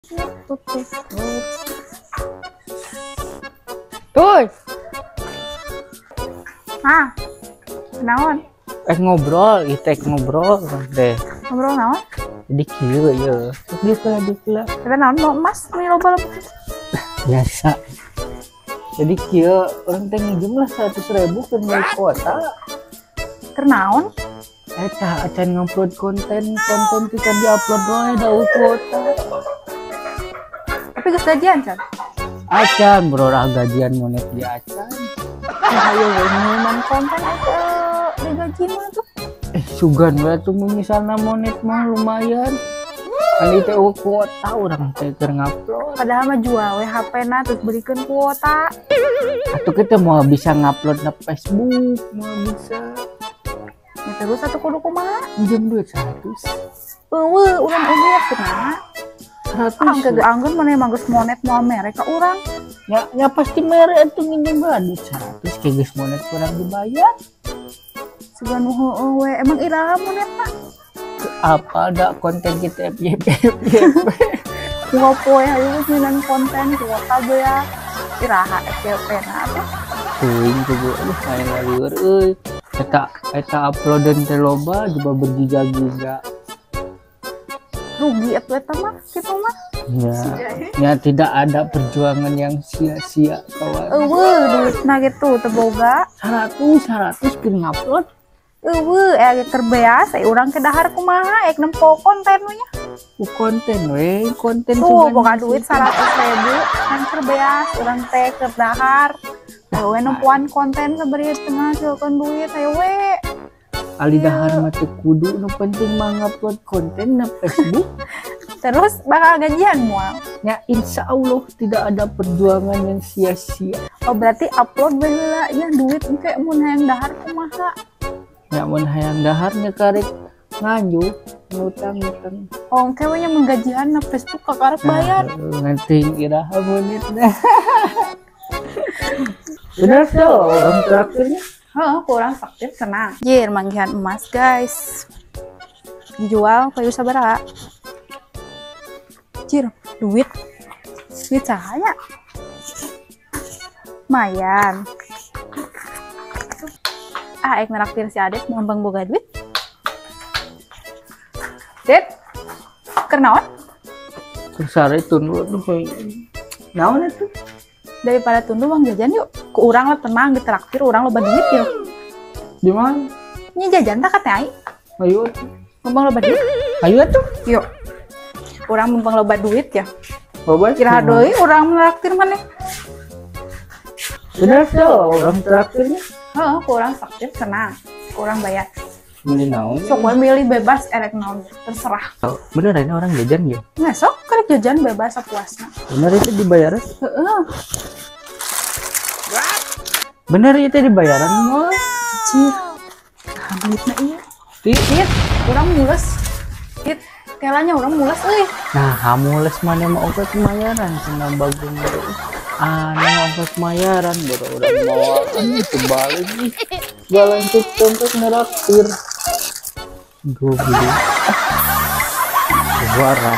Tut, tut, tut. Tuh. Ah, naon? Ngobrol, itu ngobrol deh. Ngobrol naon? Jadi kieu ye. Dieu lah, dieu lah. Eta naon mau emas mi loba loba. Biasa. Jadi kieu urang teh nginjem lah 100.000 keur meuli kuota. Keur naon? Eta acan ngupload konten, konten teh can diupload wae da euweuh kuota. Tapi geus gajian can? Acan, bro, gajian monet di acan. Nah, ayo we ngumuman konten eta digaji mah tuh. Sugan we atuh mun misalna monet mah lumayan. Kan ieu teh euweuh kuota urang teh keur ngupload. Padahal mah jual we HP-na terus belikeun kuota. Atuh kita mau bisa ngupload na Facebook, mau bisa. Ya terus atuh kudu kumaha? Minjem duit 100. Euweuh, urang euweuh kumaha? 100. Ah, engke anggeun maneh mah geus monet moal mere ka urang. Ya, ya pasti mere atuh minjem duit 100 ke geus monet kurang dibayar. Sugan nu heueuh we, emang iraha monetna? Apa da konten kita FYP FYP. Unggal poe hayu geus nyieunan konten kuota beak. Iraha FYP na atuh. Teuing kudu aduh main lieur euy. Eta eta uploadan teh loba juga bergiga-giga. Rugi atuh eta mah kitu mah. Ya, ya tidak ada perjuangan yang sia-sia kawan. Euweuh duitna gitu teu boga. 100 100 keur ngupload. Euweuh keur beas urang ke dahar kumaha ek nempo konten we nya. Ku konten we, konten tuh boga duit 100.000 kan keur beas urang teh keur dahar. Ayo we nempoan konten sabari teu ngahasilkeun duit ayo we. Ali dahar mah teu kudu, nu penting mah ngupload konten na Facebook. Terus bakal gajian moal? Ya insya Allah tidak ada perjuangan yang sia-sia. Oh berarti upload we heula nya duit engke mun hayang dahar kumaha? Ya mun hayang dahar nya karek nganjuk ngutang-ngutang. Oh engke we nya mun gajian na Facebook kakarek bayar. Nah, nganting iraha monetna. Bener tuh orang traktirnya. Heeh, kurang traktir tenang. Jir, manggihan emas guys. Dijual kayu sabaraha? Jir, duit. Duit sahanya. Lumayan. Ah, ek neraktir si Adit mau bang boga duit. Dit, keur naon? Keur sare tunduh tuh. Naon itu? Daripada tunduh bang jajan yuk. Ke urang lah tenang ditraktir urang loba duit ya. Di mana? Ini jajan tak katanya ai. Ayo. Mumpung loba duit. Ayo tuh. Yuk. Urang mumpung loba duit ya. Loba kira deui urang meraktir maneh. Bener tuh urang traktirnya. Heeh, kurang traktir tenang. Kurang bayar. Beli naon? Sok we milih bebas erek naon terserah. Oh, bener ini orang jajan ya? Nggak sok, kerek jajan bebas sepuasna. Bener itu dibayar? Heeh. Bener itu dibayaran mah? Anjir. Nah, duitna ieu. Dit, urang mules. Dit, kelanya urang mules euy. Nah, mules mana mau ongkos bayaran cenah bagong. Aneh ongkos bayaran baru urang bawa ini kebalik nih. Jalan cek neraktir. Goblok. Suara.